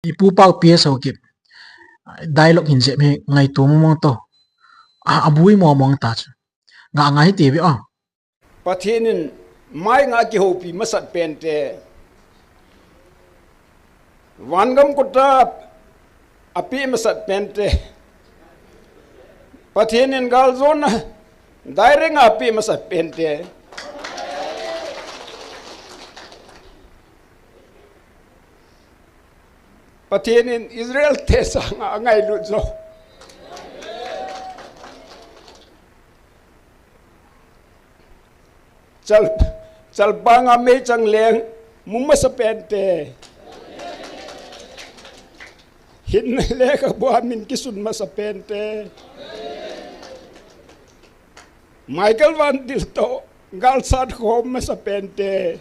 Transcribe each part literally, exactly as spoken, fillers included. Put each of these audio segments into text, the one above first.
Ipu pau P S Haokip dialogue hin jep hi ngaito mong mong to. A, abui mong mong ta chu. Nga ngai ti ve o. Pathen in mai nga kihoupi masat pente. Vangam kota ape masat pente. Pathen in galjona direct nga ape masat pente. Pathen in Israel te sanga angailut jo. Chal, chalpanga meichang leng mu masa pente. Hinna lekhabua min kisun masa pente. Michael Van Til to galsat khom masa pente.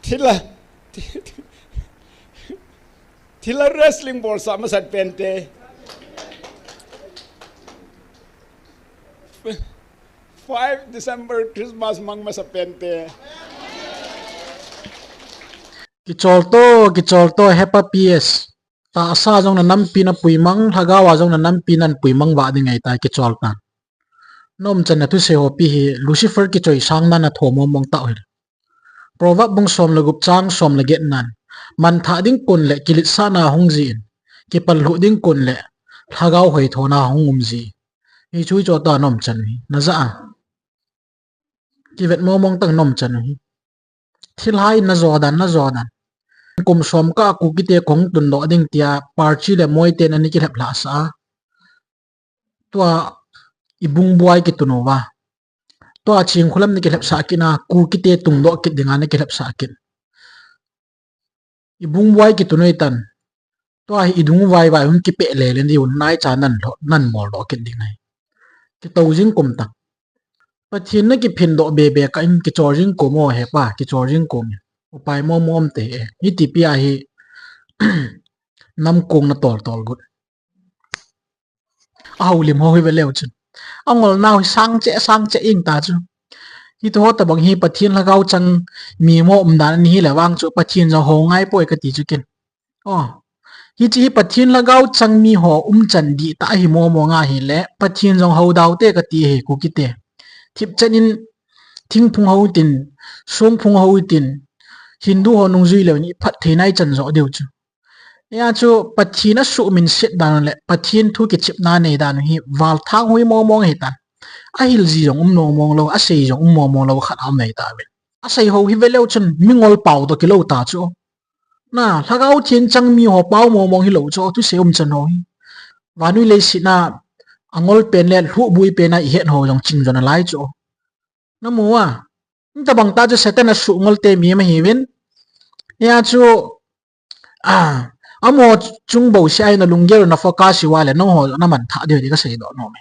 Thila, thila wrestling bolsa masat pente. Five December Christmas mang masa pente. Kichol to, kichol to, hepa P S. Tahsa jong na nampi na puimang, lhagao a jong na nampi nan puimang vah ding ahitai, kichol tan. Nomchan na thusei ho pi hi Lucifer kichoi sang nan na thom mong mong tau hi. Proverb bung som le gup chang som le get nan, manthah ding kun le kiletsahna hung jin, kipallhuh ding kun le lhagao hoithona hung um ji. Hichu hichu ta nomchan hi. Na ja a. Kivet mong mong tang nomchan hi. Thilhai na jo dan, na jo dan. Kum som kah Kukite kong tundoh ding tia Parchi le Moite na ni kilhep lhah sa a. Tua Ibungbuai kitun uva. Tua Chingkhulam ni kilhep sah kit na, Kukite tungdoh kit dinga ni kilhep sah kit. Ibungbuai kitun u hitan. Tua hi idung vai vai hung kipeh le le diu naicha nan lho, nan moldoh kit ding ahi. Kitou jing kum ta. Pathen na kiphindoh be be kah in kichol jing kum o hepa, kichol jing kum in. Upai mong mong um te e. Hiti pi a hi namkong na tol tol got. A houlim ho hi ve leu chun. A ngol nau hi sang che, sang che ing ta chu. Hiti ho tabang hi Pathen lhagao chang mi mo um dan ni hi le vang chu Pathen jong ho ngai poi kati chu kin. O. Hichi hi Pathen lhagao chang mi ho um chan di ta hi mo mo nga hi le Pathen jong ho dau te kati hi Kukite. Thip chan in thingphung ho tin, songphung ho tin, Hindu ho nung jui leu ni phat thei nai chan jo deu chu. Hia chu Pathen a suhminset dan le Pathen thu kichepna nei dan hi val thang hui mong mong hi tan. A hil ji jong um mong mong lou, a sei jong um mong mong lou khat a um nei ta ve. A sei ho hi ve leu chun mi ngol pau to kilou ta chu. Na, lhagao theng chang mi ho pau mong mong hi lou chu, thusei um chan ho hi. Vanui leiset na a ngol pen le lhuh bui pen a i het ho jong ching jo na lai chu. Na mu a. Tabang ta chu Satan a suh ngol te mi ma hi vin. Hia chu A, amaho chung bouseh a hi na lunggel na focus hi uva le, nangho na manthah diu ti ka seidoh nom e.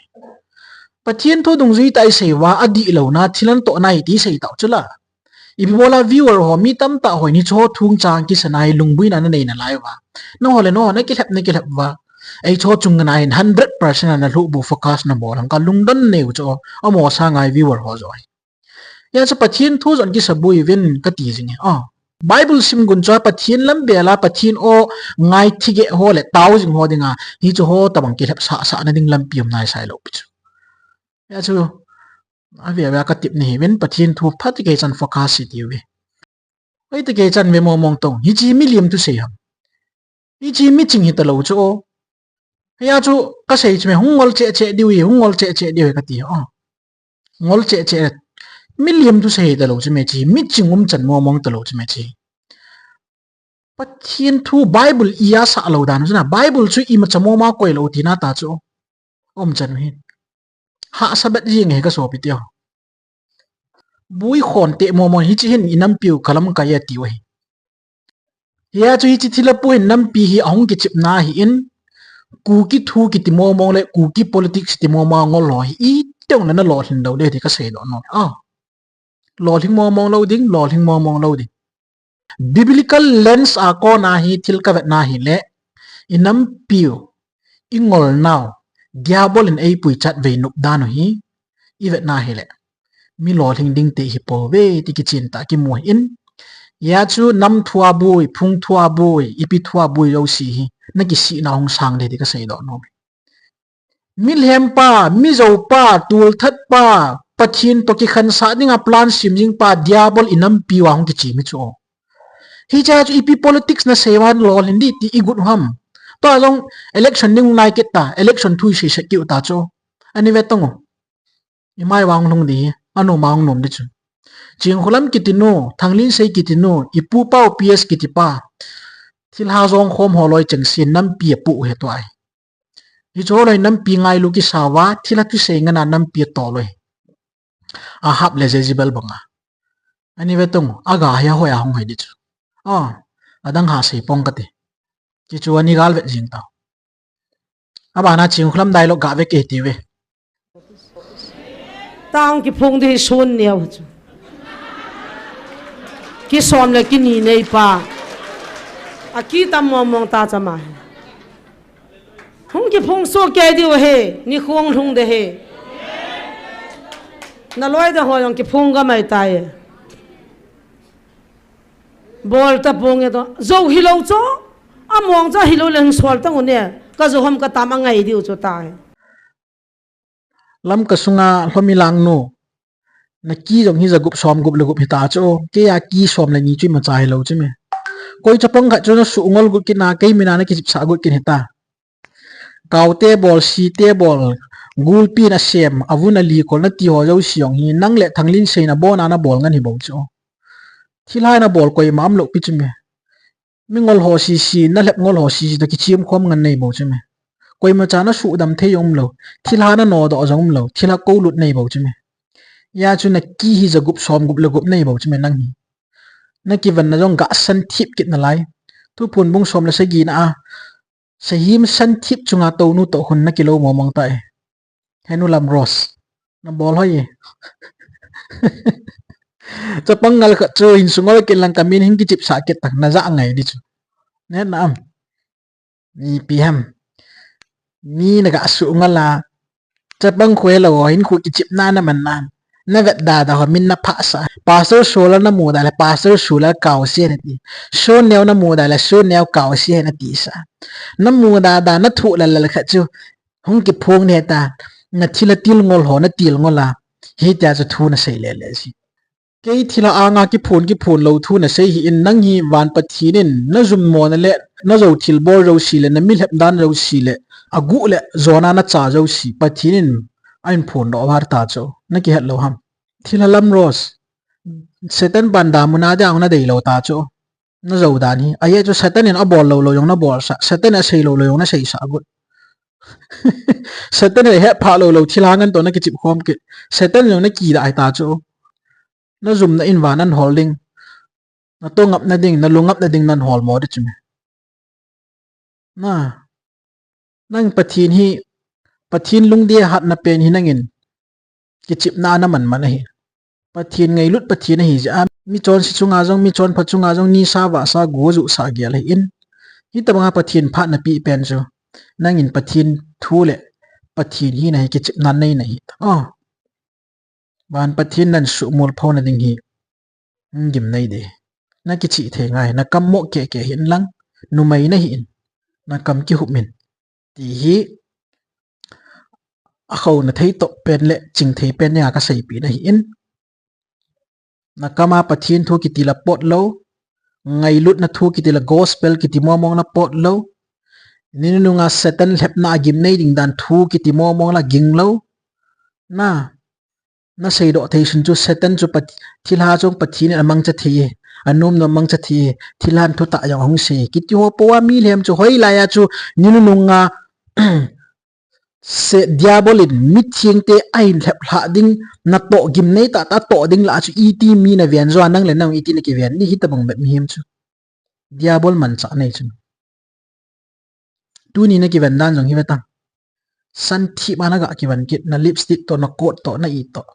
Pathen thu dungjui tah i sei uva, adih louna, thil antohna hi ti sei tau chu la. Ipi bola viewer ho, mi tamtah hon hiche ho thu chang kisa na hi lungbuina na nei nalai uva. Nangho le nangho na kilhep, na kilhep uva. Hiche ho chung na hin hundred percent a na lhuh bu focus na bol hang ka lungdon nei u chu, amaho sanga hi viewer ho joh hi. Hia chu Pathen thu jong kisa bui vin kati jing e. A, Bible sim gun chu Pathen lam bel a, Pathen o ngai thige ho le tao jing ho dinga, hiche ho tabang kilhep sah sah na ding lampi um nai sai lou pi chu. Hia chu, a ve ve a ka tip ni hi vin Pathen thu phat kei chan focus si ti u ve. Hoi ti kei chan ve mong mong tong, hiche hi milim thusei ham. Hiche hi miching hi ta lou chu o. Hia chu ka sei chu me hung ngol cheh cheh diu hi, hung ngol cheh cheh diu hi kati o. Ngol cheh cheh. Milim thusei ta lou chu me chi. Miching um chan mong mong ta lou chu me chi. Pathen thu Bible i a sah lou dan chu na. Bible chu imacha mong ma koi lou tina ta chu. Um chan u hi. Hahsa bet jing e ka sopi teu. Bui khon te mong mong hiche hin i nampiu ka lamkai a tiu hi. Hia chu hiche thilha pu hin nampi hi ahung kichepna hi in, Kuki thu kiti mong mong le Kuki politics ti mong mong ngol ho hi i teng le na lolhin lou le ti ka seidoh nom e. A, lolhing mong mong lou ding, lolhing mong mong lou ding. Biblical lens a kona hi thil ka vetna hi le, i nampiu, i ngolnau, Diabol in eipui chat vei nop dan u hi, i vetna hi le, mi lolhing ding te hi pou ve ti kichen tah kimu hi in, Hia chu nam thua bui, phung thua bui, ipi thua bui jouse hi, na kisihna hung sang ding ti kasei doh nom. Milhem pa, mizo pa, tulthat pa, Pathen toh kikhansah dinga plan sim jing pa, Diabol i nampi uva hung kichim hi chu. Hiche chu ipi politics na sei uva lolhin ding ti i got u ham. Tua jong election ding nai kit ta, election thu i sei sek kit u ta chu. Ani ve tong u. I mai uva hung lhung ding hi, anom a hung nom ding chu. Chingkholam kiti nu, Thanglinsei kiti nu, i pu pau P S kiti pa. Thilha jong khom ho loi chengse in nampi apoh u hi tua hi. Hiche ho loi nampi ngailu kisa uva, thilha thusei ngen a nampi atol u hi. Ahab le Jezebel banga. Ani ve tong u, aga hi ahoi a hung hoi ding chu. A, adang ha sei pong kate. Hichu ani gal vet jing tau. Abana Chingkholam dialogue ga ve kei ti ve. Tang kiphung ding hi sun neo chu. Kisom le kini nei pa. Akitam mong mong ta chama hi. Hung kiphung soh kei diu ahi, nikho hung lhung ding ahi. Na loi ding ho jong kiphung ga mai tai. Bol ta ponge to. Jou hilou chu. Among chu hilou le hung sol tang u ne. Ka jou ham ka tam angai diu chu tai. Lamka sunga Lhomilang nu. Na ki jong hi ja gup som gup le gup hita chu. Kei a ki som le ni chu ima cha hilou chu me. Koi chapang khat chu na suh ngol gup kit na kei mina na kichipsah gup kit hita. Kaute bol, site bol, gulpi na sem, avun ali kol na ti ho jouse jong hi, nang le Thanglinsei na bona na bol ngen hi bou chu. Thilha na bol koima umlou pi chu me. Mi ngol ho sisi, na lhep ngol ho sisi, toh kichim khom ngen nei bou chu me. Koima cha na suhdam thei jong umlou, thilha na nodoh jong umlou, thilha koulut nei bou chu me. Hia chu na ki hi ja gup som gup le gup nei bou chu me nang hi. Na kiven na jong ga san thip kit nalai. Thuphon bung som le sagi na a. Sahim san thip chunga tonu toh khun na kilou mong mong tai. Henu Lam Rose. Na bol hoi e. Chapang ngal khat chu hin sungol kit lang ka min hin kichipsah kit tang na ja ngai ding chu. Net na am. Ni pi ham. Ni na ga suh ngal a. Chapang khu helou ho hin khu kichipna na man nan. Na vet da da ho min na phah sah. Pastor Sola na mu da le Pastor Sola Kaose na ti. Soneo na mu da le Soneo Kaose na ti sah. Na mu da da na thuh lal lal khat chu. Hung kiphong ne ta. Na thilha til ngol ho na til ngol a. Hitia chu thu na sei le le si. Kei thilha anga kiphon kiphon lou thu na sei hih in nang hi van Pathen in na jummo na le na jou thilbol jouse le na milhep dan jouse le aguh le jona na cha jouse Pathen in ahin phondoh vat ta chu na kihet lou ham. Thilha Lam Rose, Satan ban damun a ding na deilou ta chu. Na jou dan hi. Ahi chu Satan in abol lou lou jong na bolsah. Satan in asei lou lou jong na seisah got. Satan in ahet phah lou lou thilha ngen toh na kichip khom kit. Satan in jong na kidah ahi ta chu. Na jumna in van nan hol ding. Na tongapna ding, na lungapna ding nan hol mo ding chu me. Na. Nang Pathen hi, Pathen lungdei hatna pen hi nangin. Kichipna na man man ahi. Pathen ngailut Pathen ahi jeh a, mi chonse chunga jong, mi chonpha chunga jong, nisa vasa gu ju sa gel ahi in. Hitobanga Pathen phat na peh pen chu. Nangin Pathen thu le Pathen hina hi kichipna nei na hi. Oh. Van Pathen nan suhmol phona ding hi. Gimnei ding. Na kichih thei ngai, na kam mo keke hin lang, numei na hi in. Na kam kihup in. Ti hi, akhouna thei toh pen le ching thei pen dinga kaseipi na hi in. Na kama Pathen thu kiti la pot lou, ngailutna thu kiti la gospel kiti momong la pot lou. Ni nununga Satan lhepna agimnei ding dan thu kiti momong la ging lou. Na, na seidoh thei sun chu Satan chu Pat-, thilha chu Pathen in amangcha thei e, anom nom mangcha thei e, thilhan thutah jong ahung sei e. Kiti ho pou a milhem chu hoilai a chu ni nununga Se, Diabol in mithengte ahin lheplhah ding, natoh gimnei tahtah toh ding lah a chu iti mi na ven jo a, nang le nang iti na kiven ding, hitobang bep mihem chu. Diabol manchah nei chu. Tuni na kiven dan jong hi ve tang. Santhip a na ga kiven kit, na lipstick toh, na coat toh, na it toh.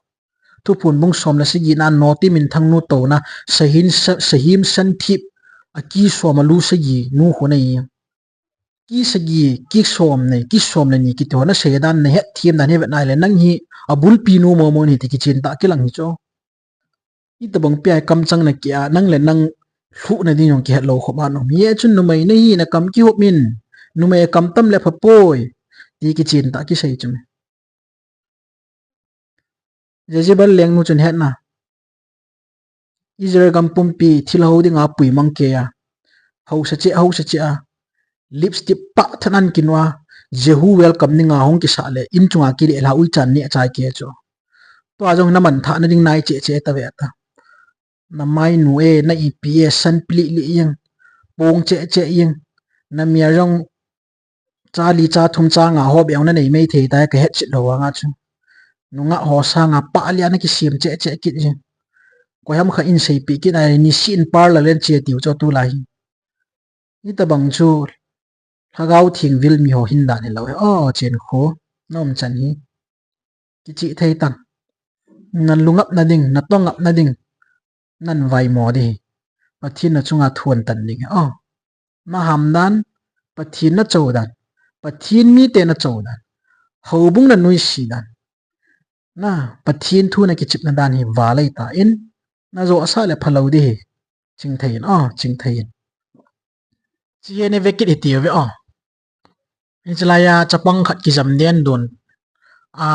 Thuphon bung som le sagi na, Noti Minthang nu touna, Sahin sa-, Sahim Santhip, a ki som a lu sagi nu khu na hi. Ki sagi, ki som nei, ki som le ni kiti ho na sei dan, na hetthem dan hi vet nai le, nang hi abulpi nu momo ni ti kichen tah kilang hi chu. Hitobang pi a kamchang na kia, nang le nang lhuhna ding jong kihet lou khop a um. Hijeh chun numei nahi, nakam kihop in, numei kam tam le pha poi, ti kichen tah kisei chu. Jezebel lengnu chun hetna, Israel gam pumpi thilha ho dinga pui mang kei a, hausa cheh, hausa cheh a, lipstick pah tah in kinu a, Jehu welcome dinga hung kisah le, in chunga kile lha uichan neh chai kei chu. Tua jong na manthahna ding nai cheh cheh tave ta. Na mainu e, na ipi e, san pili li jeng, pong cheh cheh jeng, na mi a jong cha li cha thum cha nga ho beh jong na nei mei thei tai, ka hetchet lou vang a chu. Nungah ho sanga pah lia na kisem cheh cheh kit jeng. Koiham khat in seipeh kit a, nisih in parlour len che tiu chu tulai hi. Hitabang chu Lhagao Theng vil mi ho hin dan hilou hi. O, Chenkho, na umchan hi kichih thei tan. Na lungapna ding, na tongapna ding, nan vaimo ding hi. Pathen na chunga thu ahin tan ding hi. O, na ham dan, Pathen na cho dan, Pathen mite na cho dan, houbung na nuisat dan, na Pathen thu na kichepna dan hi valai tan, na joh sah le phalou ding hi. Chingthei in, o, chingthei in. Chi hi nei ve kit hiti uve o. Hiche laiya chapang khat kijam den dun a,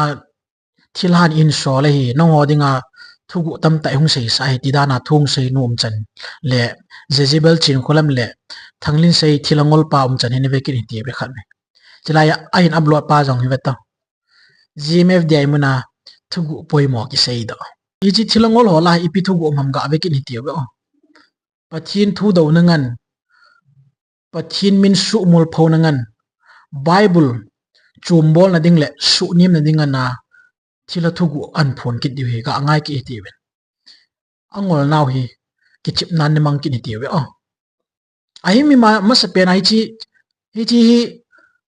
thilhan in so le hi, nangho dinga thuguh tamtah hung seisah hi, ti dan a thu hung sei nu umchan le, Jezebel Chinkholam le Thanglinsei thilha ngol pa umchan hi nei ve kit hiti uve khat ve. Chulaiya ahin upload pa jong hi ve ta. G M F D I muna thuguh poimo kisei doh. Hiche thilha ngol ho lah a ipi thuguh um ham ga ve kit hiti uve o. Pathen thu douna ngan, Pathen min suhmol phouna ngan, Bible chombolna ding le suhnemna ding ngan a thilha thuguh ahin phong kit diu hi, ka ngai kit hiti uvin. Angol nau hi kichepna nei mang kit hiti uve o. Ahi mi ma, masapen a hiche, hiche hi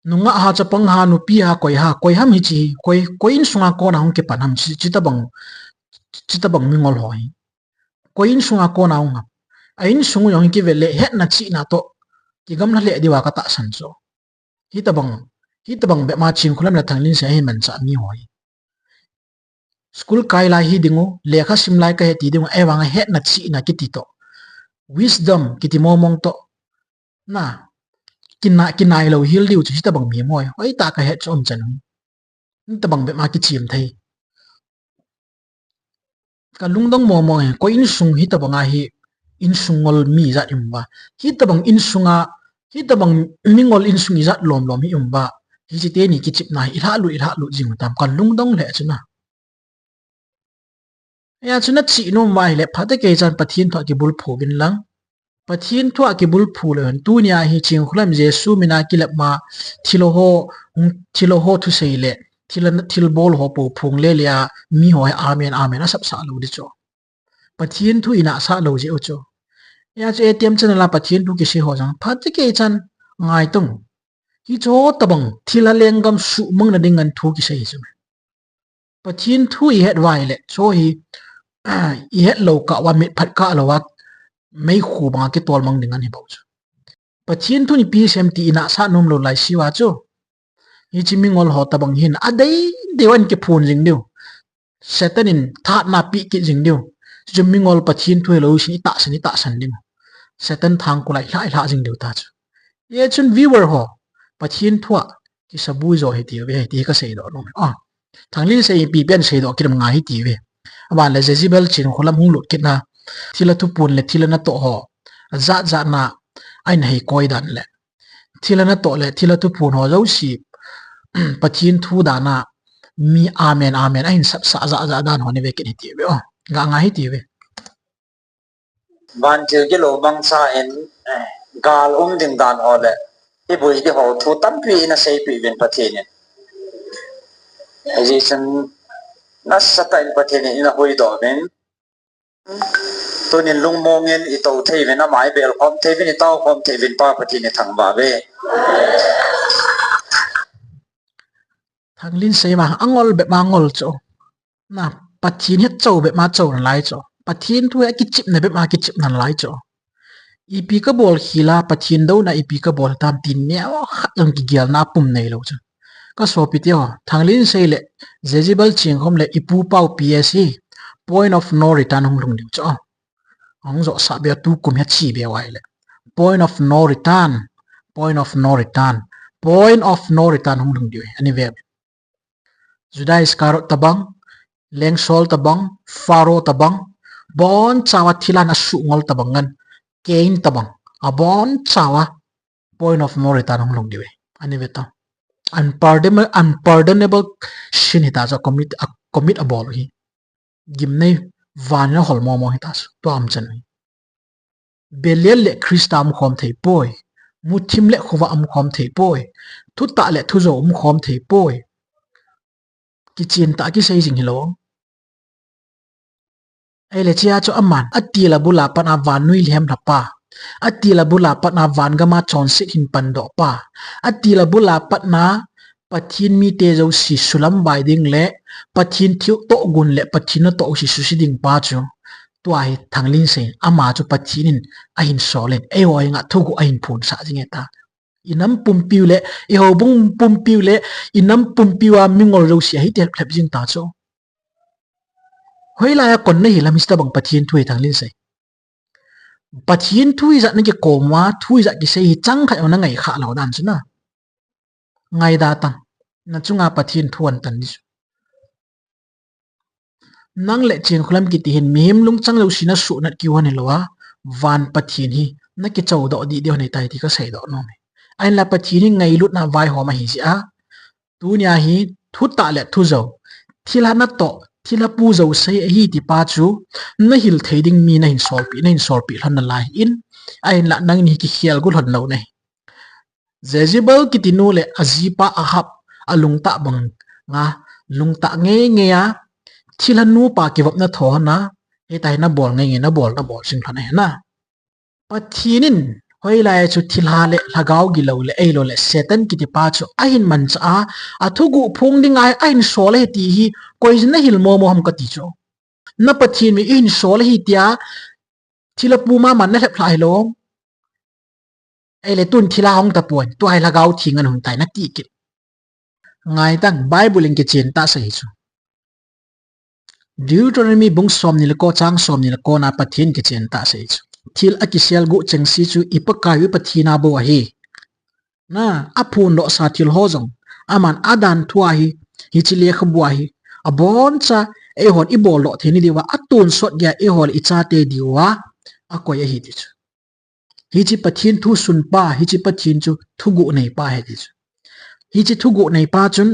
nungah ham, chapang ham, nupi ham, koi ham, koi ham hiche hi, koi, koi insunga kona hung kipan ham, chi, chitabang, chitabang mingol ho hi. Koi insunga kona hung ham. A insung u jong hi kive le hetna chihna toh kigamla lheh diuva ka tahsan chu. Hitabang, hitabang bep ma Chinkholam le Thanglinsei hi manchah mi ho hi. School kai lai hi ding u, lekha sim lai kahi ti ding u, ahivang a hetna chihna kiti toh, wisdom kiti momong toh, na, kina, kinai lou hel diu chu hitabang mi mo hi. Hoitah a ka het chu umchan u. Hitabang bep ma kichem thei. Ka lungdong momo e, koi insung hitabang a hi insung ngol mi ijat i um uva. Hitabang insunga, hitabang mingol insung ijat lom lom hi um uva. Hiche teni kichepna hi ilhah lut, ilhah lut jing u tam. Ka lungdong lheh chu na. Hijeh chun na chih nom uva ahile, phatah kei chan Pathen thu a kibulphu uvin lang. Pathen thu a kibulphu lou hen, tunia hi Chinkholam Jesu mina kilep ma, thilha ho, hung, thilha ho thusei le, thilha, thilbol ho po phong le le a, mi ho hi amen, amen asap sah lou ding chu. Pathen thu inah sah lou jeh u chu. Hijeh chun A T M channel a Pathen thu kisei ho jong, phatah kei chan ngai tong. Hiche ho tabang, thilha lenggam suhmang na ding ngan thu kisei chu. Pathen thu ihet uva ahile, chu hi, ihet lou kah uva, mitphat kah lou uva, meikhu banga kitol mang ding ahi bou chu. Pathen thu ni P S M T inah sah nom lou lai siuva chu. Hiche mingol ho tabang hin, adei dei uva ahin kiphun jing diu. Satan in thahatna pe kit jing diu. Chu mingol Pathen thu hilou sin itahsan, itahsan ding. Satan thangkul a ilhah, ilhah jing diu ta chu. Hijeh chun viewer ho, Pathen thu a kisabui jo hiti uve, hiti hi kasei doh nom e. Ah, Thanglinsei ipi pen seidoh kit um ngai hiti uve. Aban le Jezebel Chinkholam hung lut kit na, thilha thuphon le thilha natoh ho, ajat jat na, ahin hei koi dan le, thilha natoh le thilha thuphon ho jouse, Pathen thu dan a, mi amen, amen ahin sapsah jat jat dan ho nei ve kit hiti uve o. Ga ngai hiti uve. Vantil gilou mangcha in, eh, gal um ding dan ho le, ibui ding ho thu tampi ina seipeh uvin Pathen in. Hijeh chun nasatah in Pathen in ina huhdoh uvin. Tunin lungmong in itou thei uvin, ama ibelkhom thei uvin, itaokhom thei uvin, Pa Pathen ithangvah uve. Thanglinsei ma, angol bep ma ngol chu. Na, Pathen hetcho bep ma cho nalai chu. Pathen thu hi akichepna bep ma kichep nalai chu. Ipi kabol khel a, Pathen douna ipi kabol tam tin neo khat jong kigelna pum neilou chu. Ka sopite ho, Thanglinsei le Jezebel Chingkhom le ipu pau P S hi point of no return hung lhung diu chu. Ahung jo sah be, tukum hi achi be uva ahile, point of no return, point of no return, point of no return hung lhung diu ahi, ani ve. Judas Iscariot tabang, Leng Saul tabang, Pharaoh tabang, abonchauva thilhan asuh ngol tabang ngan, Cain tabang, abonchauva point of no return hung lhung diu ahi, ani ve ta. Unpardonable, unpardonable sin hita chu a commit, a commit abol u hi. Gimnei van in ahol momo hita chu, tua umchan u hi. Belial le Christa umkhom thei poi. Muthim le khovah umkhom thei poi. Thutah le thujou umkhom thei poi. Kichen tah kisei jing hilou. Ahile chea chu aman, atil abul a pat a vannoi lhem lha pa, atil abul a pat a van gam a chonset hin pandoh pa, atil abul a pat a Pathen mite jouse sulamvai ding le Pathen thiltoh gun le Pathen natoh jouse suse ding pa chu, tua hi Thanglinsei, ama chu Pathen in ahin sol in, eiho henga thuguh ahin phonsah jing e ta. I nam pumpiu le, i houbung pumpiu le, i nam pumpiu a mingol jouse ahi ti lhep lhep jing ta chu. Hoilai a kon nahil ham hiche tabang Pathen thu hi, Thanglinsei? Pathen thu ijat nakikom uva, thu ijat kisei hi chang khat jong nangai khah lou dan chu na. Ngaida tan, nachunga Pathen thu ahin tan di chu. Nang le Chinkholam kiti hin mihem lungchang jouse nasuhnat keu hon hilou a, van Pathen hi nakichou doh dih ding hon ahitai ti kasei doh nom e. Ahinla Pathen hi ngailutna vaihom ahi jeh a, tunia hi thutah le thujou, thilha natoh, thilha pu jouse ahi ti pa chu, nahil thei ding mi nahin solpeh, nahin solpeh lhon nalai in, ahinla nangni hi kikhel gu lhon lou nahi. Jezebel kiti nu le ajipa Ahab alungtah banga, lungtah ngei ngei a, thilha nupa kivopna tho hon a, hitia hi nabol ngei ngei, nabol, nabol jing lhon ahi na. Pathen in hoilai a chu thilha le lhagao gilou le, ahilou le Satan kiti pa chu ahin manchah a, athuguh phong dinga ahin sol ahi ti hi, koi jin nahil momo ham kati chu. Na Pathen mi ihin sol ahi tia, thilha pu mama nalhep lhah hilou. Ahile tun thilha hung tapon, tua hi lhagao theng ana hung tai nati kit. Ngai tan, Bible in kichen tah asei chu. Deuteronomy bung somni le ko, chang somni le ko na Pathen kichen tah asei chu. Thil akisel guh chengse chu i Pakai u Pathen a bou ahi. Na, aphondoh sa thil ho jong, aman adan thua hi, hiche lekhabu a hi, aboncha eihon ibol doh theina diuva, atonsot geiya eiho le ichate diuva akoi ahi ti chu. Hiche Pathen thu sunpa, hiche Pathen chu thuguh neipa ahi ti chu. Hiche thuguh neipa chun,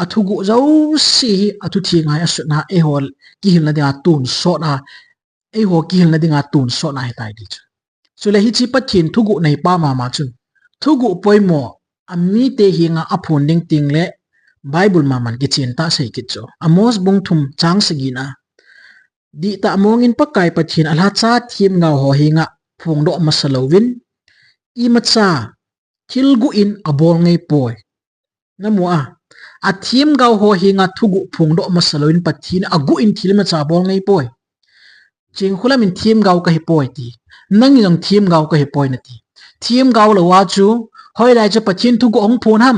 athuguh jouse hi athutheng a asutna, eiho kihilna dinga tonsot a, eiho kihilna dinga tonsot ahitai ti chu. Chule hiche Pathen thuguh neipa mama chun, thuguh poimo amite henga aphon ding teng le Bible maman kichen tah asei kit chu. Amos bung thum chang sagi na, dihtah mongin Pakai Pathen alhacha themgao ho henga phongdoh masa louvin, imacha thil guh in abol ngei poi. Namu a, athemgao ho henga thuguh phongdoh masa louvin Pathen aguh in thil imacha abol ngei poi. Chinkholam in themgao kahi poi ti. Nang jong themgao kahi poi nati. Themgao lou a chu, hoilai chu Pathen thuguh ahung phon ham?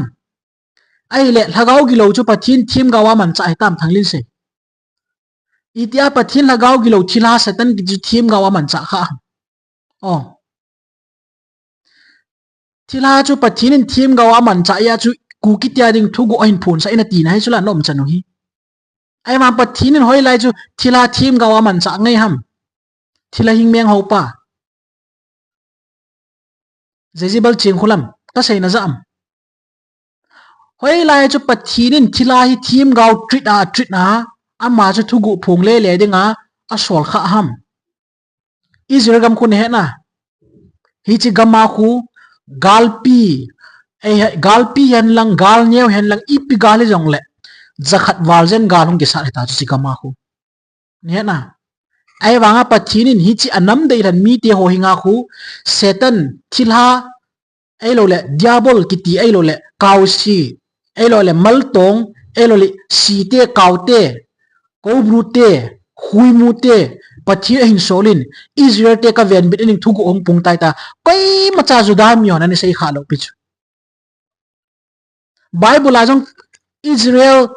Ahile, lhagao gilou chu Pathen themgao a manchah ahitam Thanglinsei? Itia Pathen lhagao gilou thilha Satan kiti chu themgao a manchah kha ham? O. Thilha chu Pathen in themgao a manchah a chu Kuki tia ding thuguh ahin phonsah in ati na hi chu la nom chan u hi. Ahivang Pathen in hoilai chu thilha themgao a manchah ngei ham? Thilha hing meng ho pa. Jezebel Chinkholam, kasei na ja am? Hoilai chu Pathen in thilha hi themgao treat a, treat a, ama chu thuguh phong lele dinga asol kha ham? Israel gam khu nahet na. Hiche gam a khu galpi, eh, galpi hen lang, gal neo hen lang, ipi gal hijongle, jakhat val jen gal hung kisat hita chu hiche gam a khu. Nahet na. Ahivanga Pathen in hiche anam deilhen mite ho henga khu, Satan, thilha, ahilouleh Diabol kiti, ahilouleh Kaosi, ahilouleh Maltong, ahilouleh Site, Kaote, Koubrute, Khuimute, Pathen ahin sol in, Israel te kavenbit in thuguh ahung pung tai ta, koimacha Juda mi hon ana sei kha lou pi chu. Bible a jong Israel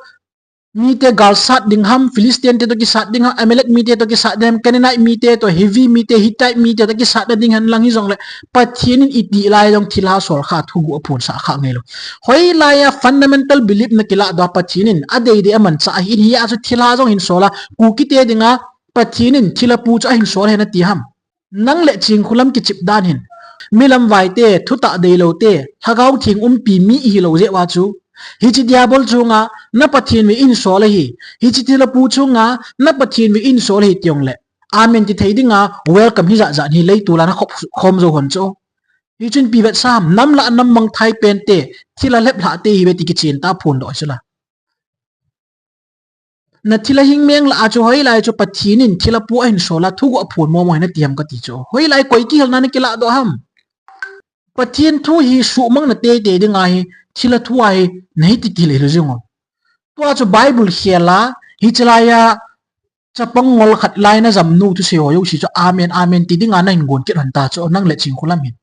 mite gal sat ding ham, Philistine te toh kisat ding ham, Amalek mite toh kisat ding ham, Canaanite mite toh, Hivi mite, Hittite mite toh kisat na ding hen lang hijongle, Pathen in itih lai jong thilha sol kha thuguh aphonsah kha ngai lou. Hoilai a fundamental belief na kilah doh a Pathen in adei dei amanchah ahi in, hia chu thilha jong hin sol a, Kuki te dinga Pathen in thilha pu chu ahin sol hen ati ham. Nang le Chingkhulam kichep dan hin, milam vaite, thutah deilou te, Lhagao Theng umpi mi ihi lou jeh uva chu, hiche diabol chunga na Pathen ve ihin sol ahi, hiche thilha pu chunga na Pathen ve ihin sol ahi ti jongle, amen ti thei dinga welcome hi jat jat hi leitol a na khop khom jou hon chu. Hichun ipi vetsah ham, nam lah a nam mangthai pen te, thilha lhep lhah te ihi uve ti kichen tah a phondoh chu la. Na thilha hing meng lah a chu hoilai chu Pathen in thilha pu ahin sol a thuguh aphon momo hen ati ham kati chu. Hoilai koi kihelna na kilah doh ham. Pathen thu hi suhmang na teitei ding ahi, thilha thu ahi, na hiti kihil lou jing o. Tua chu Bible khel a, hiche lai a chapang ngol khat lai na jam nu thusei ho jouse chu amen, amen ti dinga na hin gon kit hon ta chu, nang le Chingkhulam hin.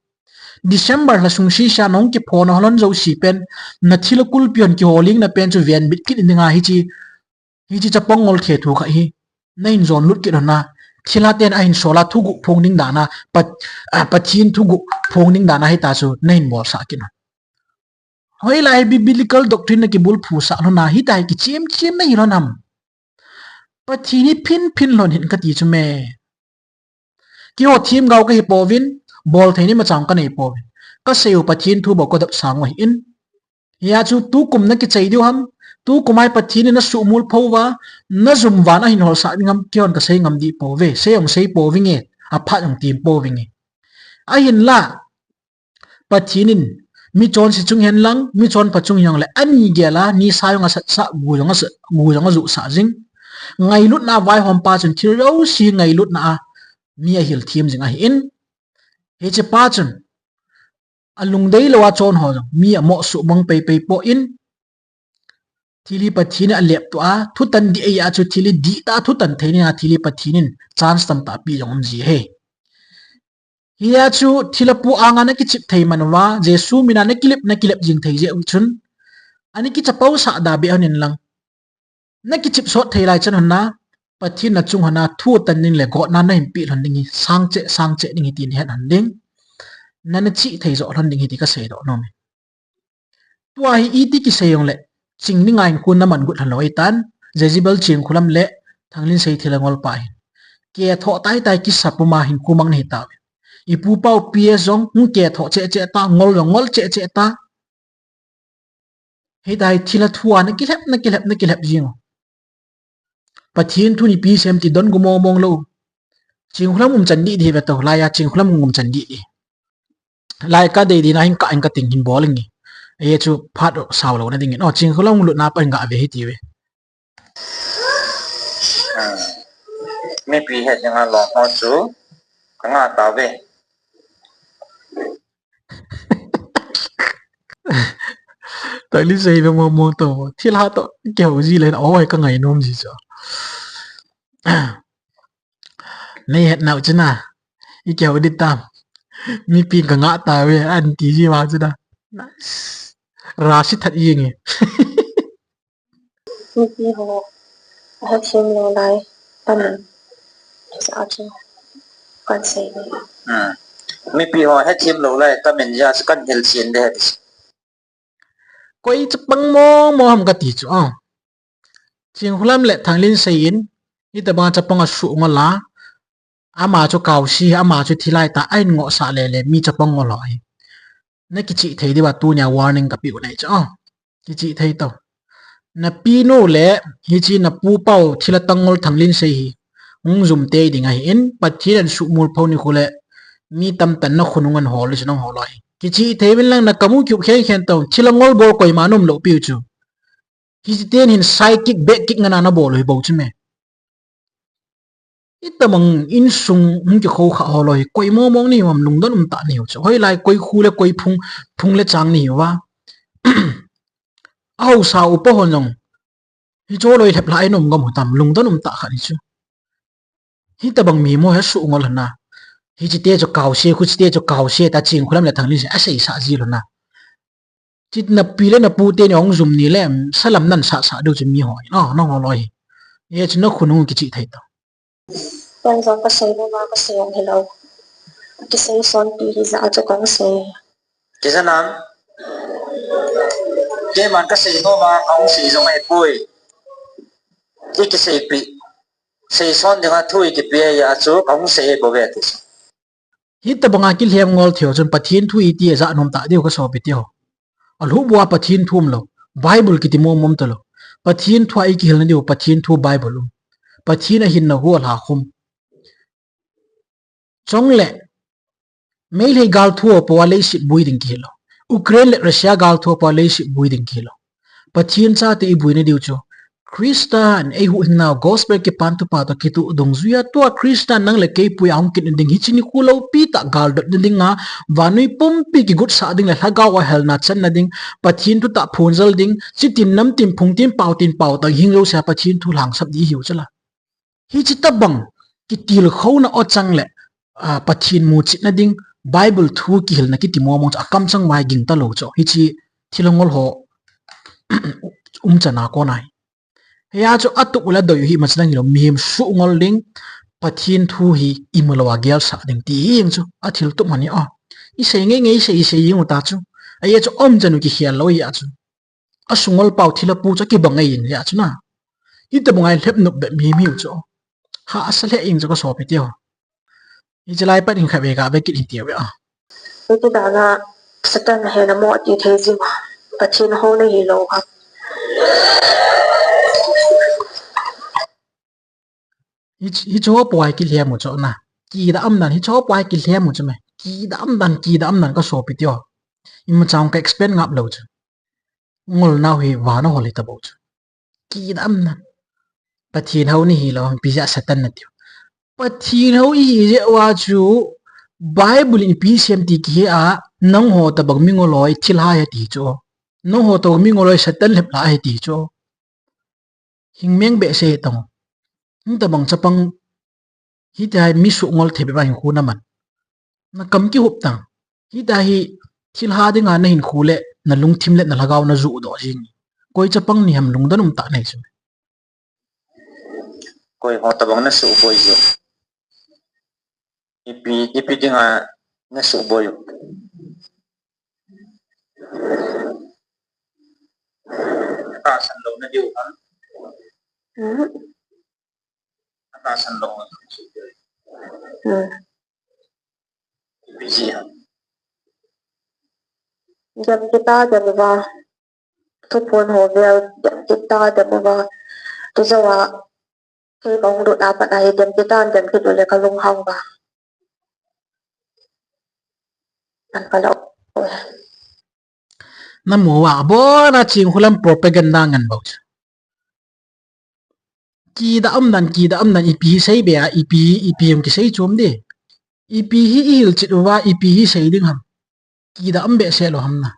December lha sung sese a nahung kiphong hol lhon jouse pen, na thilha kulpi hon kiholing na pen chu venbit kit in dinga hiche, hiche chapang ngol thethu kha hi na hin jon lut kit hon a, thilha ten ahin sol a thuguh phong ding dan a, Pat-, a, Pathen thuguh phong ding dan a hita chu na hin bolsah kit hon. Hoilai hi biblical doctrine na kibulphu sah lhon a, hita hi kichem chem na hi lhon ham. Pathen hi phin phin lhon hih in kati chu me. Keiho themgao kahi pouvin, bol thei ni machang kanei pouvin. Kasei u Pathen thu bou kadop sang u ahi in. Hia chu tukum na kichai diu ham, tukum a hi Pathen in na suhmulpho uva, na jum uva na hin holsah ding ham, keihon kasei ngam dih pouve, sei jong sei pouvinge, aphat jong tem pouvinge. Ahinla, Pathen in mi chonse chung hen lang, mi chonpha chung hijongle, ani gel a, nisa jong asat sah, gu jong asat, gu jong ajuh sah jing. Ngailutna a vaihom pa chun thil jouse ngailutna a mi ahil them jing ahi in. Hiche pa chun, alungdei lou a chon ho jong mi amoh suhmang pei pei poi in, thil hi Pathen in aleptoh a, thutan dih ahi a chu thil hi dihtah a thutan thei ding a thil hi Pathen in chance tamtah ape jong um ji ahi. Hia chu thilha pu anga na kichep thei man uva, Jesu mina na kilep, na kilep jing thei jeh u chun, ana kichapousah da beh hon in lang, na kichep sot thei lai chan hon a, Pathen na chung hon a thu tan ding le gotna na hin peh lhon ding hi sang cheh, sang cheh ding ahi ti na het hon ding. Na, na chih thei joh lhon ding ahi ti kasei doh nom e. Tua hi iti kisei jongle, ching dinga hinkho na man got lhon lou ahitan, Jezebel Chingkhulam le Thanglinsei thilha ngol pa hin. Kethoh tai tai kisa puma hinkho mang na hi tauve. I pu pa u P S jong hung kethoh cheh cheh ta, ngol jong ngol cheh cheh ta. Hita hi thilha thu a na kilhep, na kilhep, na kilhep jing u. Pathen thu ni pi sem ti don gu mong mong lou. Chingkhulam um chan dih dih ve to, lai a Chingkhulam um chan dih dih. Lai ka dei dih na hin ka, hin ka ting hin bol inge. Ei chu phat sao lou na ding in. O, Chingkhulam lutna pa hin ga ve hi ti ve. Hmm. Mipi het ding a long ho chu ka nga tauve. Thanglinsei ve mo mo to. Thilha to kihou ji le, o, ka ngai nom ji chu. Nei het nau chu na. I kihou ding tam. Mipi ka nga tauve, an ti ji vang chu na. Ra si that i nge. Mipi ho hethem lou lai, tamin. Sa chu kan sei ve. Hmm. Mipi ho hethem lou lai, tamin ja chu kan hil chen de. Koi chapang mo mo ham kati chu a. Chingkhulam le Thanglinsei in, hitabang chapang asuh ngol a. Ama chu kaose, ama chu thilha ta, ahin ngohsah le le, mi chapang ngol ho hi. Na kichih thei diuva tunia warning ka peh u nei chu. O, kichih thei to. Na pinu le, hiche na pu pa u thilha tang ngol Thanglinsei hi. Hung jum tei ding ahi in, Pathen in suhmulpho ni khu le, mi tamtah in na khonung an hol, chu nang hol u ahi. Kichih thei uvin lang na kamu kiu khen khen to, thilha ngol bol koima nom lou piu chu. Hiche ten hin side kick, back kick ngana na bol u hi bou chu me. Itabang insung hung kikhou kha ho lou hi, koi mo mong ni ham lungdon um tah ni u chu. Hoilai koi khu le koi phung, phung le chang ni uva. Ahaosa upa hon jong. Hiche loi lhep lha ei nom gam u tam lungdon um tah kha ni chu. Hitabang mi mo hi asuh ngol hon a. Hiche te chu kaose, khuche te chu kaose ta Chingkhulam le Thanglinsei asei sah ji lhon a. Ti napi le napu teni hung jum ni le, salam nan sah sah diu chu mi ho hi. No, no ho loi hi. Hiche chu nakhut nung kichih thei ta. Ken jong kasei nom a kasei jong hilou. Kisei son pi hijeh a chu kahung sei. Kijanam. Keiman kasei nom a kahung sei jong ahipoi. Ikiseipi. Sei son dinga thu ikipe a chu kahung sei bou ve ti chu. Hitobanga kilhem ngol thei ho chun Pathen thu iti ajah nom tah diu kasopi teho. Alhuh bua Pathen thu umlou. Bible kiti mong mong talou. Pathen thu a ikihilna diu Pathen thu Bible um. Pathen ahinna hu alha khum. Chule, Meitei gal thu a pua leiset bui ding kihilou. Ukraine le Russia gal thu a pua leiset bui ding kihilou. Pathen chate ibuina diu chu. Christan eihuhhingnau gospel kipan thupha toh kitoh dungjuia tua Christan nang le kei pui a hung kitna ding hiche nikho loupi tah galdotna dinga vannoi pumpi kigutsah ding le lhagao a helna channa ding, Pathen thutah phongjal ding, chitin namtin phungtin paotin paotah hing jousea Pathen thu lhangsap ding ihiu chula. Hiche tobang kitilkhouna o chang le, a, Pathen muchetna ding, Bible thu kihilna kiti mong mong chu akamchang vai ging talou chu. Hiche thil ngol ho umchan a kon ahi. Hia chu atup ula doi u hi imacha dang hilou, mihem suh ngol ding, Pathen thu hi imulou a gelsah ding ti hi jeng chu, athil tup mani a. Isei ngei ngei isei, isei jeng u ta chu. Ahia chu umchan u kikhel lou ahia chu. Asungol pau thil apu chu akibang ngei jeng ahia chu na. Hitobang a ilhep nop bep mihem hiu chu. Hahsa lheh jeng chu kasopi teho. Hiche lai pat in khatvei gave kit hite uve a. Hiti dana Satan hena mo ti thei jing a. Pathen houna hilou ham. Hi, hiche ho pua kilhem u chu na. Kidah umdan, hiche ho pua kilhem u chu me. Kidah umdan, kidah umdan kasopi teho. Imacha ka explain ngap lou chu. Ngolnau hi vana hol hitobou chu. Kidah umdan. Pathen hou nahilou ham, ipi jeh a Satan natiu. Pathen hou ihi jeh uva chu Bible in ipi sem ti kihe a, nangho tobang mingol ho hi thilha ahi ti chu. Nangho tobang mingol ho hi Satan lhep lah ahi ti chu. Hing meng behseh tang. Hitobang chapang, hitia hi mi suh ngol thei bep a hinkho naman. Nakam kihup tang. Hitia hi thilha dinga nahinkho le nalungthim le nalhagao najoh doh jing. Koi chapang ni ham lungdon um tah nahi chu. Koi ho tobang nasuh boi jing. Ipi, ipi dinga nasuh boi u. Atahsan louna diu ham. Hmm. Atahsan louna diu. Hmm. Ipi jeh ham. Dem kita, dem uva. Thuphon ho vel, dem kita, dem uva. Tijou a. Kei kahung lut a pat a hi dem kit tan, dem kit u le kalunghang uva. An kala u. Namu uva, abona Chingkholam propaganda ngan bou chu. Kidah umdan, kidah umdan, ipi hi sei be a, ipi, ipi jong kisei chom di. Ipi hi ihilchet uva, ipi hi sei ding ham. Kidah um behseh lou ham na.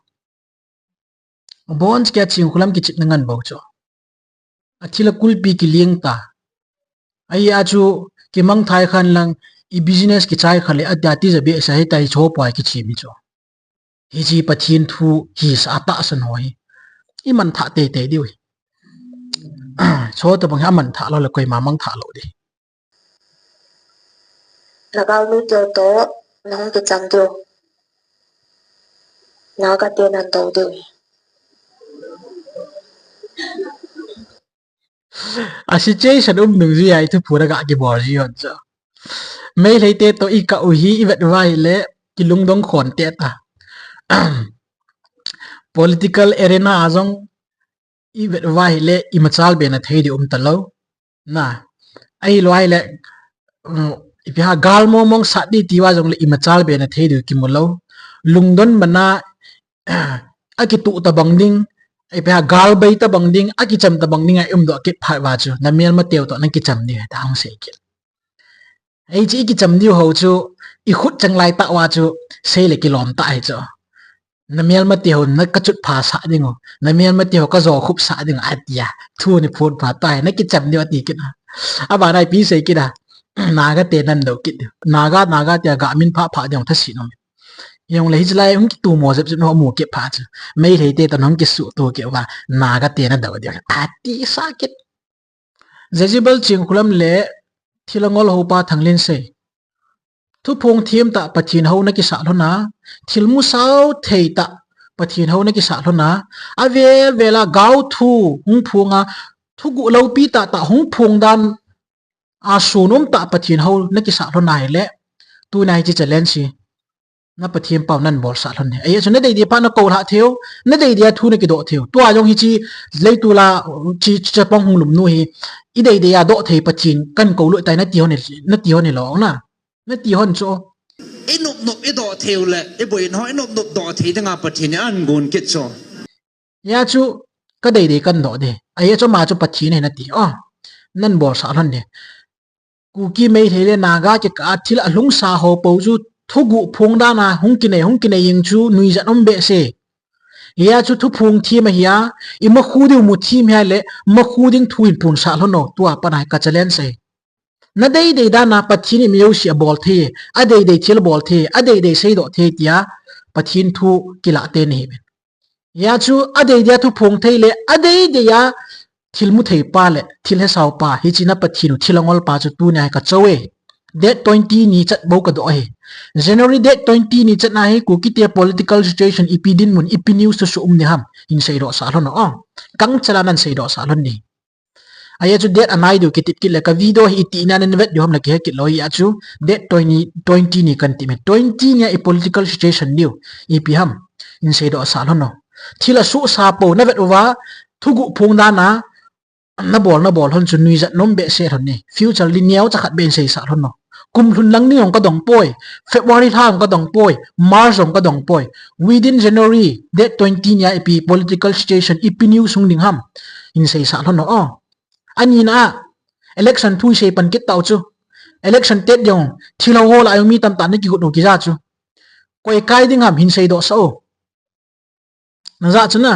Abon chu kia Chingkholam kichepna ngan bou chu. Athil a kulpi kiling ta. Ahia chu kimangthai khan lang, i business kichai khan le, atia tija behseh hitia hi chopoi kichim hi chu. Hiche Pathen thu hisah a tahsan ho hi. Iman thah teitei diu hi. Chotobang hi aman thah lou le koima mang thah lou di. Nagalmi teu toh nahung kicham diu. Naga te nan dou diu. A situation um dungjuia i thuphon a ga kibol ji hon chu. Meitei te toh ikah u hi ivet uva ahile kilungdong khon teh ta. Political arena a jong ivet uva ahile imachal be na thei diu um talou. Na, ahilou ahile, um, ipi ham gal mong mong sat di tiuva jongle imachal be na thei diu kimu lou. Lungdon mana, akituh tobang ding, ipi ham gal bei tobang ding, akicham tobang ding a i umdoh kit phat uva chu, namelma teu toh nakicham ding ahi tia hung sei kit. Hiche ikicham diu ho chu, ikhut chang lai tah uva chu, sei le kilom tah ahi chu. Namelma teho nakachutpha sah ding u, namelma teho kajo khup sah ding u, atia. Thu ni phon pha tai, nakicham diu ati kit a. Abana ipi sei kit a. Naga te nan dou kit diu. Naga, Naga tia ga min phah phah ding u thase nom. Hijongle hiche lai hung kitumo jep jep na ho mu kit phat chu, Meitei te toh hung kisuhto kit uva, Naga te na dou diu. Ati sa kit. Jezebel Chingkhulam le thil angol hou pa Thanglinsei. Thuphong them tah Pathen hou na kisah lhon a, thil musao thei tah Pathen hou na kisah lhon a, avel vel a gao thu hung phong a, thuguh loupi tah tah hung phong dan a sun um tah Pathen hou na kisah lhon a hile, tuna hiche challenge hi na Pathen pau nan bolsah lhon ahi. Ajeh chu na deidei pa na kou lhah thei u, na deidei a thu na kidoh thei u. Tua jong hiche leitol a hiche chapang hung lum nu hi, i deidei a doh thei Pathen kan kou lou tai na ti lhon hi, na ti lhon hilou na. Na ti lhon chu. I nop nop i doh thei u le, i boina ho i nop nop doh thei dinga Pathen in ahin gon kit chu. Hia chu ka deidei kan doh ding. Ajeh chu ama chu Pathen ahi na ti. O, nan bolsah lhon ding. Kuki, Meitei le Naga kikah a thil alhungsa ho pou chu thuguh phong dan a hung kinei, hung kinei jing chu nuijat um behseh. Hia chu thuphong them ahi a, i makhu diu mu them hia le, makhu ding thu hin phonsah lhon o, tua pat a hi ka challenge ahi. Na deidei dan a Pathen in mi jouse abol thei, adeidei thil abol thei, adeidei seidoh thei tia Pathen thu kilah te nahi uvin. Hia chu adeidei a thuphong thei le, adeidei a thil mu thei pa le, thil hesao pa, hiche na Pathen u thil angol pa chu tuni a hi ka chou e. Date twenty ni chat bou ka doh ahi. January date twenty ni chat na hi, Kuki te political situation ipi dinmun, ipi news thusoh um ding ham, hin seidoh sah lhon o. Kang chala nan seidoh sah lhon ding. Ajeh chu date anai diu kitip kit le ka video hi itih na nan vet diu ham na kihe kit lou, hia chu date twenty, twenty ni kan ti me. Twenty ni a i political situation diu ipi ham, hin seidoh sah lhon o. Thil asuhsa pou na vet uva, thuguh phong dan a na bol, na bol lhon chu nuijat um behseh lhon e. Future li neocha khat beh in seisah lhon o. Kum lhun lang ni jong ka dong poi, February lha jong ka dong poi, March jong ka dong poi. Within January date twenty ni a ipi political situation, ipi news hung ding ham, hin seisah lhon o. Ani na a, election thu i sei pan kit tau chu. Election tet jong, thil ho ho lah a jong mi tamtah na kigot u kija chu. Koi kai ding ham, hin seidoh sah o. Na ja chu na.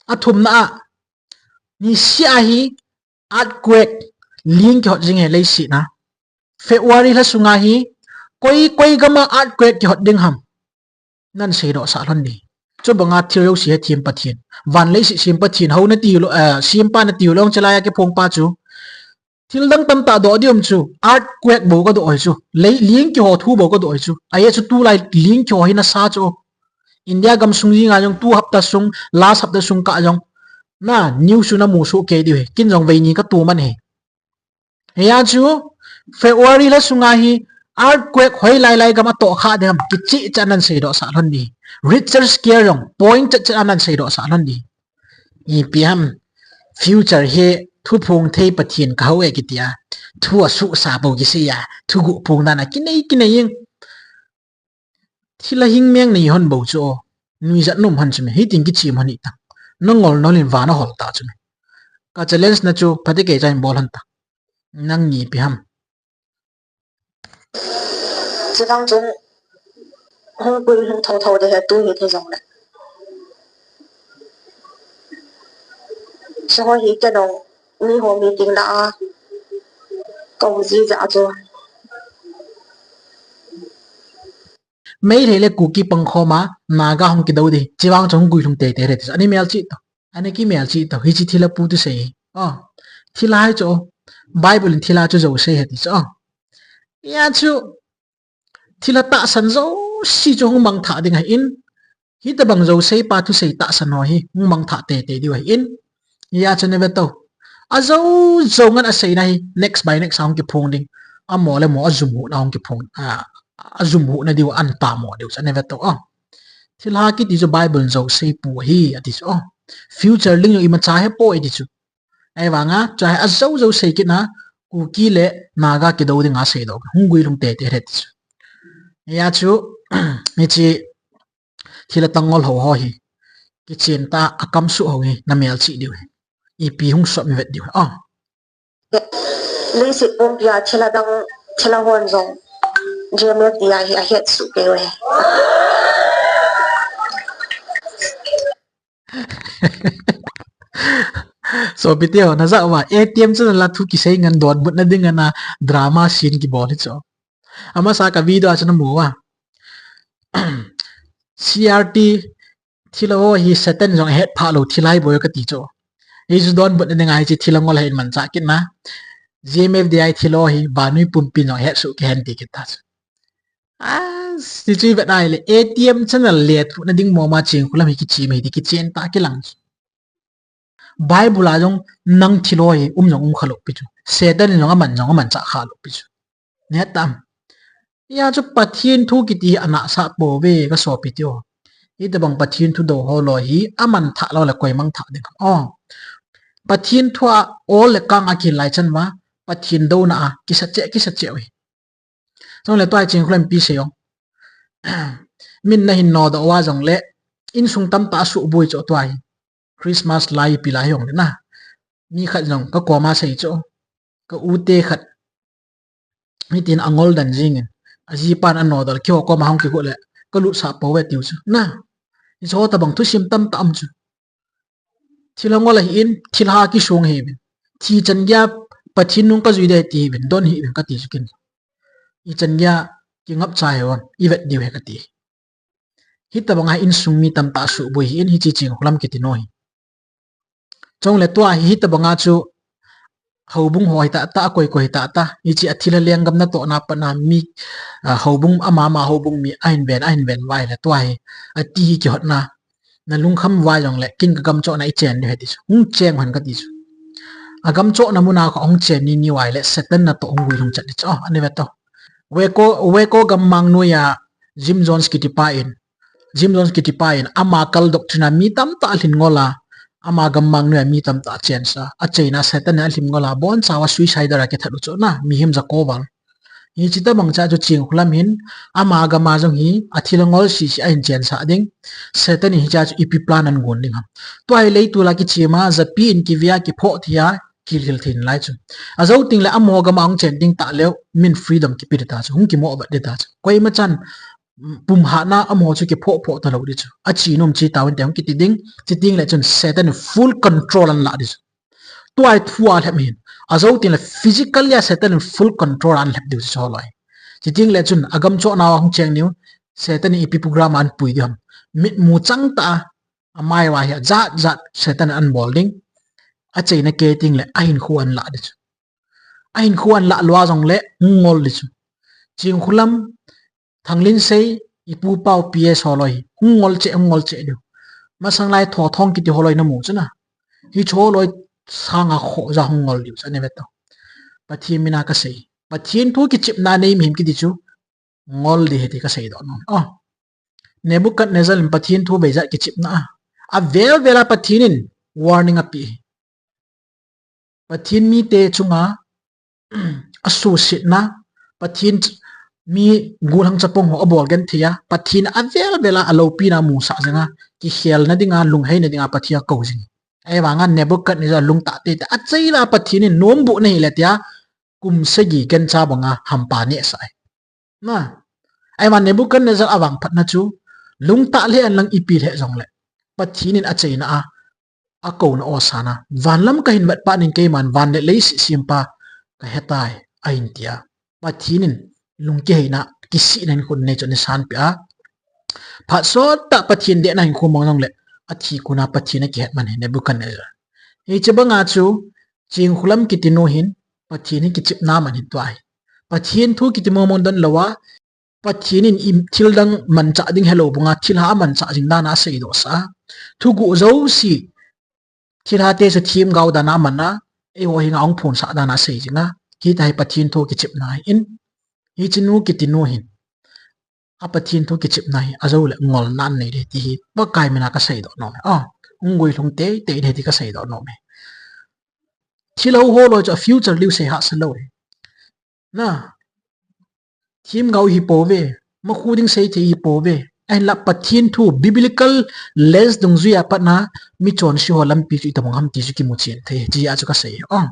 Athumna a, nisih a hi earthquake, ling kihot jing e leiset a. February lha sunga hi koi, koi gam a earthquake kihot ding ham, nan seidoh sah lhon ding. Chubanga thil jouse hethem Pathen, van leiset sem Pathen hou na ti lou, eh, sempa na ti lou, chelai a kiphong pa chu. Thil dang tamtah doh ding um chu, earthquake bou ka doh ahi chu. Lei, ling kiho thu bou ka doh ahi chu. Ajeh chu tulai ling kiho hi nasa chu. India gamsung jing a jong tu hapta sung, last hapta sung kah jong, na news chu na mu soh kei diu ahi. Ken jong vei ni ka tu man ahi. Hia chu February lha sunga hi earthquake hoilai lai gam a toh kha ding ham, kicheh cheh a nan seidoh sah lhon ding. Richter scale jong point chet chet a nan seidoh sah lhon ding. Ipi ham, future hi thuphong thei Pathen ka hou e kiti a, thu asuhsa pou kisei a, thuguh phong dan a kinei, kinei jing. Thil a hing meng nei lhon bou chu o. Nuijat um lhon chu me, hitin kichem lhon hita. Na ngol nol in van ahol ta chu me. Ka challenge na chu, phatecha in bol lhon ta. Nang ni ipi ham. Chuvang chun hung pui hung tho tho de he tu hi thei jong le. Hiche ho hi kei jong mi ho meeting lah a kou ji jeh a chu. Meitei le Kuki pangkhom a, Naga hung kidou ding. Chuvang chun hung guilhung teitei re ti chu. Ana melchih to. Ana kimelchih to. Hiche thilha pu thusei. O. Thilha hi chu. Bible in thilha chu jouse ahi ti chu. O. Hia chu. Thilha tahsan jouse chu hung mangthah ding ahin. Hitobang jouse pa thusei tahsan ho hi hung mangthah teitei diu ahin. Hia chu na ve to. Ajou jou ngan a seina hi next by next a hung kiphong ding. Amo le mo ajum huhna hung kiphong. A, ajum huhna diu an pamo diu chu na ve to. O. Thilha kiti chu Bible in jouse pu ahi ati chu. O. Future ling jong imacha hepoi ti chu. Ahivanga, chu hi ajou jou sei kit na, Kuki le Naga kidou dinga seidoh. Hung guilhung teitei re ti chu. Hia chu, hiche thilha tangol ho ho hi. Kichen ta a kamsuh ho hi, na melchih diu ahi. Ipi hung sop mi vet diu ahi. O. Leiset pumpi a thilha dang, thilha hon jong, G M F D I hi ahet suh kei uve. Sopite ho, na ja uva, A T M channel a thu kisei ngan donbutna ding ana drama scene kibol hi chu. Amasa ka video a chu na mu uva. C R T thilha ho hi Satan jong ahet pha lou thilha hi boi kati chu. Hichu donbutna dinga hiche thilha ngol hi manchah kit na. G M F D I thilha ho hi vannoi pumpin jong ahet soh kei hen ti kit ta chu. Ah, hichu ivet a ahile A T M channel lethuhna ding mama Chinkholam hi kichim hi ti kichen ta kilang chu. Bible a jong nang thilha ho hi um jong um kha lou pi chu. Satan in jong aman jong amanchah kha lou pi chu. Neh tam. Hia chu Pathen thu kiti hi anahsah pouve ka sopi teho. Hitobang Pathen thu dou ho loi hi aman thah lou le koi mang thah ding ham. Oh. Pathen thu a ol le kang a kihil lai chan uva Pathen douna a kisa cheh, kisa cheh uve. Chule tua hi Chinkholam ipi sei ong. Min nahin nodoh uva jongle insung tamtah asuhboi chu tua hi. Christmas lai ipi lai hi ong le na. Mi khat jong ka koma sei chu. Ka u te khat. Hitin angol den jingin. Ajipan anodoh le keiho koma hung kigot le. Ka lutsah pouve tiu chu. Na. Hiche ho tobang thusim tamtah um chu. Thilha ngol ahin, thilha kisong ahiuvin. Thi chan geiya Pathen nung kajui ding ahi ti ahiuvin, don hih uvin kati chu ken. Ichan geiya kingapcha ahiuvin, ivet diu ahi kati. Hitobanga insung mi tamtah asuhboi ahin, hiche Chinkholam kiti nu hi. Chule tua hi, hitobanga chu houbung ho hi tah tah, akoi koi hi tah tah. Hiche a thilha lenggam natohna a pat na mi, ah, houbung ama ama houbung mi ahin ven, ahin ven uva ahile tua hi. Ati hi kihotna. Nalungkham uva jongle, ken ka gamchohna ichen diu ahi ti chu. Hung cheng hen kati chu. Agamchohna muna kho hung chen ni ni uva ahile, Satan natoh hung guilhung chat di chu. Oh, ani ve to. Waco, Waco gammang noiya Jim Jones kiti pa in. Jim Jones kiti pa in ama cult doctrine a mi tamtah alhin ngol a, ama gammang noiya mi tamtah achen sa, acheina Satan in alhin ngol a, boncha uva suicidal a kithat u chu na, mihem jako val. Hiche tobang cha chu Chinkholam hin, ama gam a jong hi, athilha ngol sisi ahin chensah ding, Satan in hiche a chu ipi plan agon ding ham. Tua hi leitol a kichim a, japi in kivei a, kiphoh thei a, kilhil thei nalai chu. Ajou tengle amaho gam a hung chen ding tah leu, min freedom kipe ding ta chu, hung kimoh vet ding ta chu. Koima chan, pumhatna amaho chu kiphoh phoh talou ding chu. Ache nom che tauvin te hung kiti ding, chuti tengle chun Satan in full control ahin lah ding chu. Tua hi thu a lhep hin. Ajou tengle physically a Satan in full control ahin lhep diu chu loi. Chuti tengle chun agamchohna uva hung cheng diu, Satan in ipi program ahin pui diu ham. Mitmu chang tah a, amai uva hi ajat jat Satan in ahin bol ding. Acheina kei tengle ahinkho ahin lah ding chu. Ahinkho ahin lah lou a jongle hung ngol ding chu. Chinkholam, Thanglinsei, ipu pau P S ho loi, hung ngol cheh, hung ngol cheh diu. Masang lai Thothong kiti ho loi namu chu na. Hiche ho loi sanga khoh ja hung ngol diu chu, ani ve to. Pathen mina kasei. Pathen thu kichepna nei mihem kiti chu ngol ding ahi ti kasei doh nom. Oh. Nebuchadnezzar in Pathen thu beijat kichepna a, avel vel a Pathen in warning ape. Pathen mite chunga asuhsetna, Pathen ch-, mi gollhang chapang ho abol genthei a, Pathen avel vel a aloupina musah jing a, kikhelna dinga, lungheina dinga Pathen akou jing. Ahivanga Nebuchadnezzar lungtah teitei a, achaina Pathen in nomboh nahile tia, kum sagi gancha banga hampa nehsah e. Na. Ahivang Nebuchadnezzar avangphatna chu, lungtah lheh hen lang ipi lheh jongle, Pathen in achaina a, akouna osana, van lam kahin vet phat in keiman van le leiset sempa kahetai, ahin tia. Pathen in lungkiheina, kisihna hinkho nei chu ahin sanpeh a. Phat sottah Pathen dehna hinkho mang jongle, athi kona Pathen akihet man ahi Nebuchadnezzar. Hiche banga chu, Chinkholam kiti nu hin, Pathen hi kichepna man ahin tua hi. Pathen thu kiti mong mong don lou a, Pathen in i-, thil dang manchah ding helou banga, thilha amanchah jing dan a aseidoh sah a. Thuguh jouse, thilhate chu themgao dan a aman a, eiho henga ahung phonsah dan a asei jing a. Hitia hi Pathen thu kichepna ahin. Hiche nu kiti nu hin, a Pathen thu kichepna hi ajou le ngolna anei ding ahi ti hi Pakai mina kaseidoh nom e. Ah, hung guilhung teitei ding ahi ti kaseidoh nom e. Thilha ho loi chu a future diu sei hahsa lou e. Na. Themgao ihi pouve, makhu ding seithei ihi pouve. Ahinla Pathen thu, biblical lens dungjuia patna, michonse ho lampi chu itobang ham ti chu kimuchen thei, hichea chu kasei. Oh,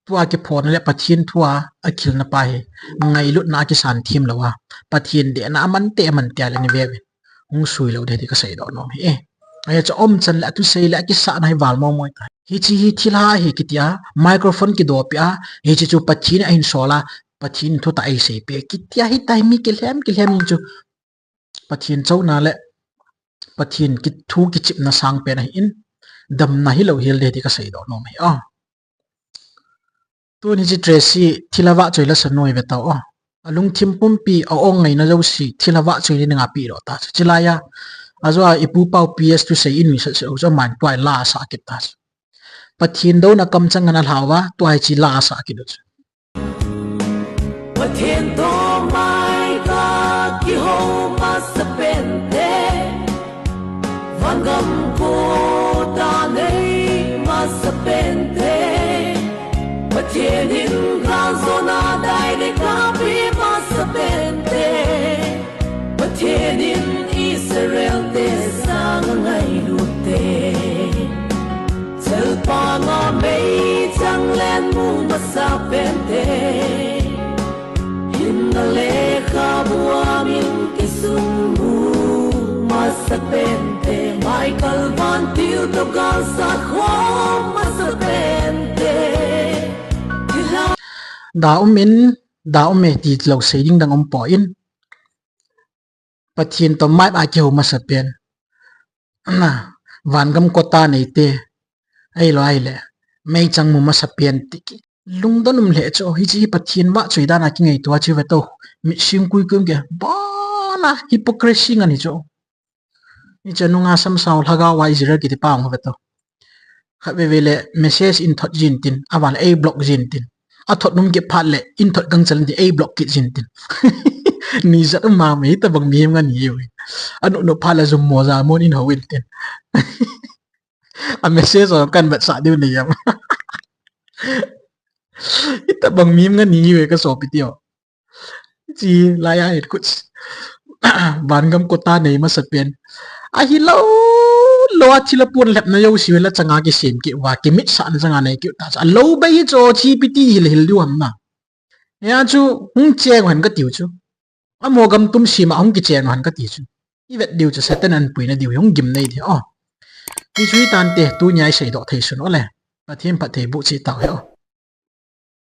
tua kiphonna le Pathen thua akilna pa hi, ngailutna a kisan them lou a, Pathen dehna aman te aman tia le ni veuvin, hung sui lou ding ti kaseidoh nom e. Ahi chu aumchan le athusei le akisahna hi val momo ta. Hiche hi thilha ahi kitia, microphone kidopia, hiche chu Pathen in ahin sol a, Pathen thutah eiseipeh kitia, hitia hi mi kilhem, kilhem in chu Pathen chouna le Pathen kithu kichepna sangpen ahin, damna hilou hel ding ti kaseidoh nom ahi. Tuni hiche Tracy thilha vahchoi lasa nu hi ve tao. Alungthim pumpi a-ong ngaina jouse thilha vahchoi dinga apehdoh ta chu. Chulaiya, ajo a ipu pau P S thusei inuisat sah u chu aman tua hi la asah kit ta chu. Pathen douna kamchang ana lhauva, tua hiche la asah kit u chu. Pathen toh maikah kihou masapente, vangam kotah nei masapente, Pathen in galjona direct a pe masapente, Pathen in Israel te sang angailute, chalpanga meichang len mu masapente, hinna lekhabua min kisung mu masapente, Michael vantil toh galsat khom masapente. Da um in, da um e tilou sei ding dang umpoi. Pathen toh maikah kihou masapen, vangam kotah neite, ahilou ahile meichang mu masapen ti, lungdon um lheh chu. Hiche hi Pathen vahchoi dan a kingaito a chu ve tao. Mitsing kuikui um kei, bana hypocrisy ngen hi chu. Hiche nunga samsao lhagao a ijil kiti pa hung ve tao. Khatvei vei le message in thot jin tin, avan le ei block jin tin, athot nom kit phat le in thot gangchal in tin ei block kit jin tin. Nijat um mama, hitobang mihem ngen hiu. Anop nop phat le jum moja mun in hou in tin. A message jong kan vetsah diu nei am? Hitobang mihem ngen hiu e kasopi teu. Chulaiya hin khu, vangam kotah nei masapen, ahilou lou a thilha pon lhepna jouse la changa kisem kit uva, kimitsahna changa nei kit u ta chu. Alou bei hi chu, hiche ipi ti hil hil diu ham na. Hia chu hung cheng u hen katiu chu. Amaho gam tum sema hung kicheng u hen kati chu. Ivet diu chu Satan anpuina diu hi hung gimnei di. Hichu hitante, tunia iseidoh thei sun u le. Pathen phattheiboh cheh tau hen.